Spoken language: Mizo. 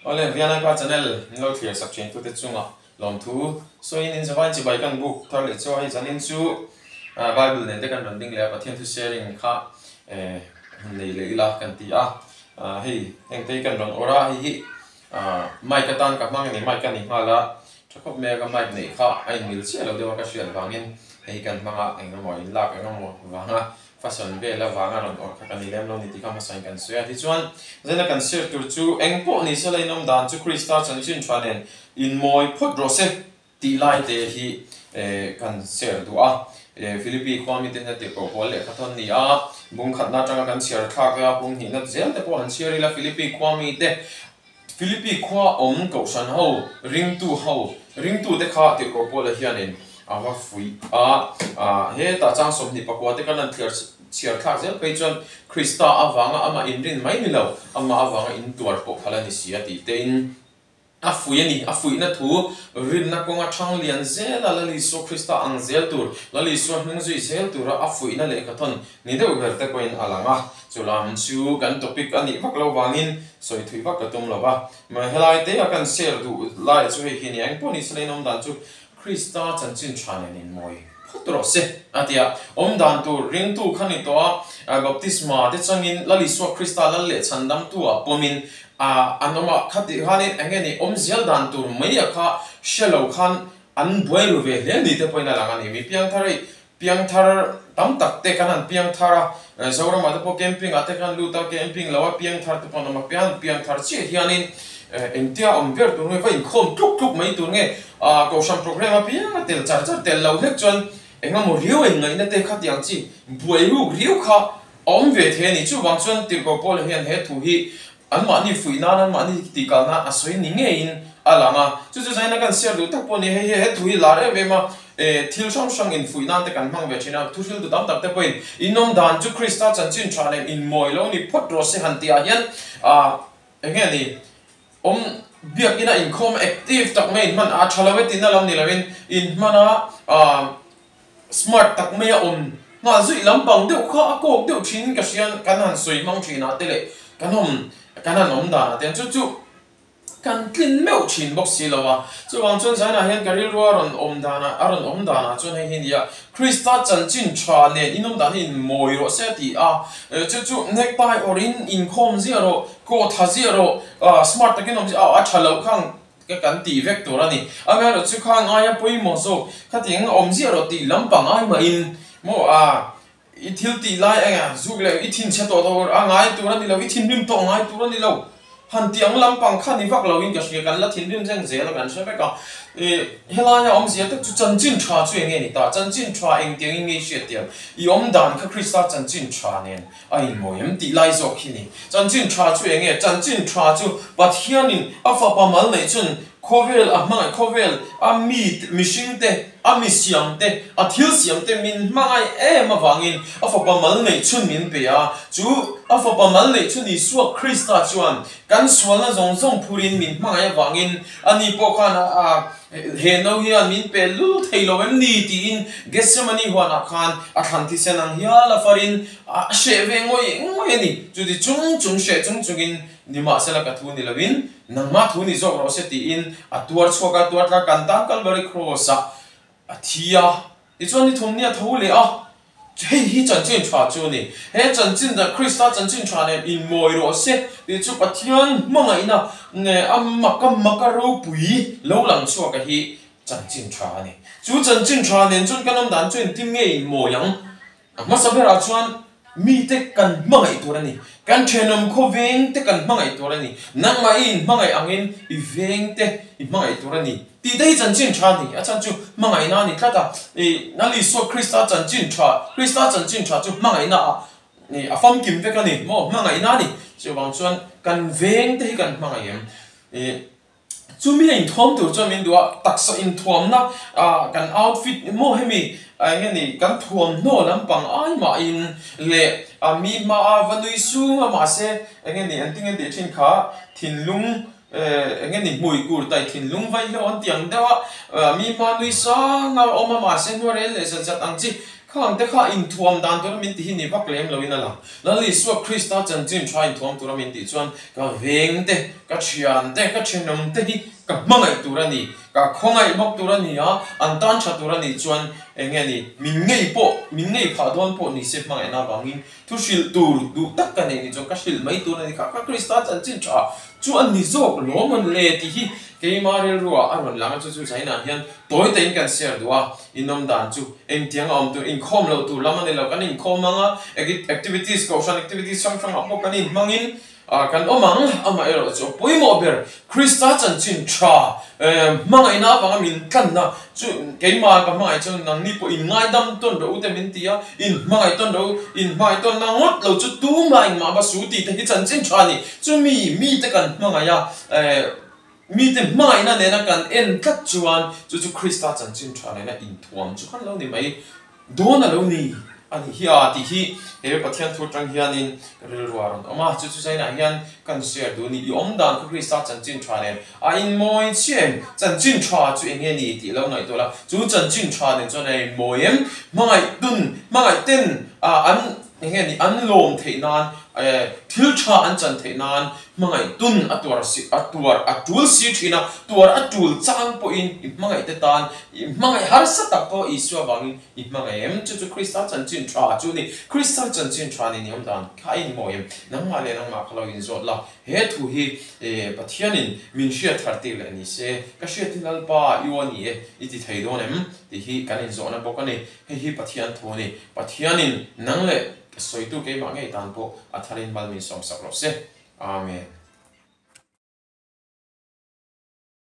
Awle, Vianaipa channel min lo thlir sak thin tute chunga lawmthu sawiin in zavai chibai kan buk thar leh chu a, hei zanin chu Bible nen te kan rawn ding leh a, Pathian thu sharing kha nei leh ila kan ti a, hei heng te hi kan rawn awrh a, hei hi mic atan ka hmang a ni, mic a ni nghal a, tha khawp mai a ka mic neih kha a inmil chiah lo deuh a ka hriat vangin hei hi kan hmang a, eng emaw inlak eng emaw vanga Fashion vel avanga rawn awrh kha ka ni lem lo ni tih kha hmasain kan sawi a. Tichuan, zaina kan share tur chu eng pawh ni se la inawm dan chu Krista chanchin tha nen inmawi phawt rawh se tih lai te hi kan share duh a. Philippi khua mite hian tirhkoh pawl lehkha thawn ni a, bung khatna atanga kan chhiar thlak a, bung hnihna zel te pawh han chhiar ila Philippi khua mite Philippi khua awm kohhran ho, ringtu ho, ringtute kha tirhkoh Paula hianin a va fuih a. Hetah chang 24 te kan han thliar chhiar thlak zel phei chuan Krista avanga amah inrin mai ni lo, amah avanga intuar pawh phal a ni si a tih tein a fuih a ni. A fuihna thu rinna kawnga thang lian zela Lal Isua Krista ang zel tur, Lal Isua hnung zui zel tura a fuihna lehkhathawn Ni deuh ber te pawhin a lang a, chu lam chu kan topic a nih vak lo vangin sawi thui vak ka tum lo va. Mah helai te a kan share duh lai chu hei hi nia, engpawh ni selain awm dan chu Krista chanchin tha nen inmawi phawt rawh se a ti a. Awm dan tur ringtu kha ni tawh a, baptisma te changin Lal Isua Krista Lal leh chhandamtu ah pawmin a an awm a, khatih khanin eng nge ni awm zel dan tur mai a kha hre lo khan an buai ru ve hle ni te pawhin a lang a ni. Mi piangthar hei Piangthar tam tak te kan han piangthar a, Zoramah te pawh camping ah te kan lut a, camping lo a piangthar te pawh an awm a, pian piangthar chiah hianin engtia awm ber tur nge va inkhawm tluk tluk mai tur nge Kohhran program a piang a tel char char tel lo hlek chuan engemaw riau inngaihna te khatiang chi buai ruk riau kha a awm ve thei a ni. Chuvang chuan Tirhkoh Paula hian he thu hi Anmahni fuih nan, anmahni tih kal nan a sawi ni ngeiin a lang a. Chu chu zaina kan share duh tak pawh a ni. Hei hi he thu hi lar em em a, thil hrang hrang infuih nan te kan hmang ve thin a. Thu hriltu tam tak te pawhin inawm dan chu Krista chanchin tha nen inmawi lo ni phawt rawh se han tihah hian eng nge ni awm biakina inkhawm active tak mai inhman a tha lo e tihna lam ni loin inhman a Smart tak mai a awm nghal zuih lampang deuh kha a kawk deuh thin ka hria kan han sawi hmang thin ah te leh kan awm kan han awm dan ah te chu chu kan tlin meuh thin bawk si lo a chuvang chuan zainah hian ka rilru a rawn awm dan ah a rawn awm dan ah chuan hei hi nia Krista chanchin tha nen inawm dan hi inmawi rawh se a ti a chu chu necktie awrh in inkhawm ziah rawh coat ha ziah rawh smart takin awm ziah a tha loh khang Ka kan tih vek tur a ni. Amaherawh chu kha ngaia pawimawh zawk khatiang awm ziah rawh tih lampang ai mahin maw a i thil tih lai eng zuk leh i thinchhe tawh tawh a ngai tur a ni lo, i thinrim tawh ngai tur a ni lo. Han tih ang lampang kha ni vak loin ka hria, kan la thinrim zeng zel a kan hre vek a. I helaia awmzia tak chu chanchin tha chu eng nge ni ta? Chanchin tha engtiangin nge i hriattiam? I awm dan kha Krista chanchin tha nen A inmawi em tih lai zawk hi ni. Chanchin tha chu eng nge? Chanchin tha chu Pathianin a fapa mal neih chun khawvel a hmangaih, khawvel a mi mihring te, a mi siam te, a thil siam te min hmangaih em avangin a fapa mal neih chun min pe a. Chu a fapa mal neih chun Isua Krista chuan kan sualna zawng zawng phurin min hmangaih avangin ani pawh khan a He no hian min pe lul thei lo em ni? tiin Gethsemane huanah khan a thlan thisen ang hial a farin a hreh ve ngawih ngawih a ni. Chuti chung chung hreh chung chungin nimahsela ka thu ni loin nangmah thu ni zawk rawh se tiin a tuar chhuak a, tuar tla kan tan Kalvary Cross-ah a thi a. Tichuan ni thum nia tho leh a, hei hi chanchin tha chu a ni. He chanchin dan Krista chanchin tha nen inmawi rawh se tih chu Pathian hmangaihna a maka maka ropui lo lang chhuak a hi chanchin tha a ni. Chu chanchin tha nen chuan kan awm dan chu engtin nge inmawi ang? A hmasa berah chuan mite kan hmangaih tur a ni. Kan thenawm khaw veng te kan hmangaih tur a ni. Nangmah i inhmangaih angin i veng te i hmangaih tur a ni. Tih te hi chanchin tha a ni. A chhan chu hmangaihna a ni tlat a. I Lal Isua Krista chanchin tha, Krista chanchin tha chu hmangaihna ah a famkim vek a ni maw? Hmangaihna a ni. Chuvang chuan kan veng te hi kan hmangaih em? I Chumi a inthuam tur chuan min duh a, taksa inthuamna kan outfit maw hemi eng nge ni kan thuamhnaw lampang ai mahin leh mi hmaa va nui sung a mahse eng nge ni an ti nge tih thin kha thinlung eng nge ni hmui kur tai thinlung vaihlo an ti ang deuh a, mi hma nui sang a awm a mahse hnuarel leh zat zat ang chi. Khang te kha inthuam dan tura min ti hi ni vak lem loin a lang. Lal Isua Krista chanchin tha inthuam tura min tih chuan ka veng te, ka thian te, ka thenawm te hi ka hmangaih tur a ni, ka khawngaih bawk tur a ni a, an tan tha tur a nih chuan eng nge ni, min ngei pawh, min ngei phah dawn pawh ni se hmangaihna avangin thu hrilh tur duh tak ka nei ni chuan ka hrilh mai tur a ni. Kha kha Krista chanchin tha chu a ni zawk lawm an le tih hi keima rilruah a rawn lang a, chu chu Zainah hian tawi takin kan share duh a, inawm dan chu engtiang a awm tur, inkhawm loh tur lam a ni lo, kan inkhawm ang a, activities, kohhran activities hrang hrangah pawh kan inhmangin kan awm ang, amaherawh chu a pawimawh ber Krista chanchin tha hmangaihna avanga min tlanna chu keimah ka hmangaih chuan nangni pawh inngaidam tawn rawh u te min ti a, inhmangaih tawn rawh u, inhmangaih tawnna ngawt lo chu tumah engmah va su tih te hi chanchin tha a ni, chumi mite kan hmangaih a. Mite hmangaihna nena kan en tlat chuan chu chu Krista chanchin tha nena inthuam chu khan lo ni mai dawn a lo ni a ni hi a tih hi he Pathian thu atang hianin ka rilru a rawn awm a. Chu chu Zainah hian kan share duh a ni. I awm dan kha Krista chanchin tha nen a inmawi chiah em? Chanchin tha chu eng nge ni tih lo ngaihtuah la. Chu chanchin tha nen chuan a inmawi em? Hmangaih tun, hmangaih ten an eng nge ni an lawm theih nan, thil tha an chan theih nan Hmangaih tun a tuar si a tuar a tul si thin a, tuar a tul chang pawhin i hmangaih te tan i hmangaih harsa tak pawh Isua vangin i hmangaih em? Chu chu Krista chanchin tha chu a ni. Krista chanchin tha ni niawm dan kha a inmawi em? Nangmah leh nangmah kha lo inzawt la, he thu hi Pathianin min hriat thar tir leh ni se, ka hriat hi Lalpa i aw a ni e i ti thei dawn em? Tih hi kan inzawhna bawk a ni. Hei hi Pathian thu a ni. Pathianin nang leh sawitu keimah ngei tan pawh a tharin mal min sawmsak rawh se. Amen.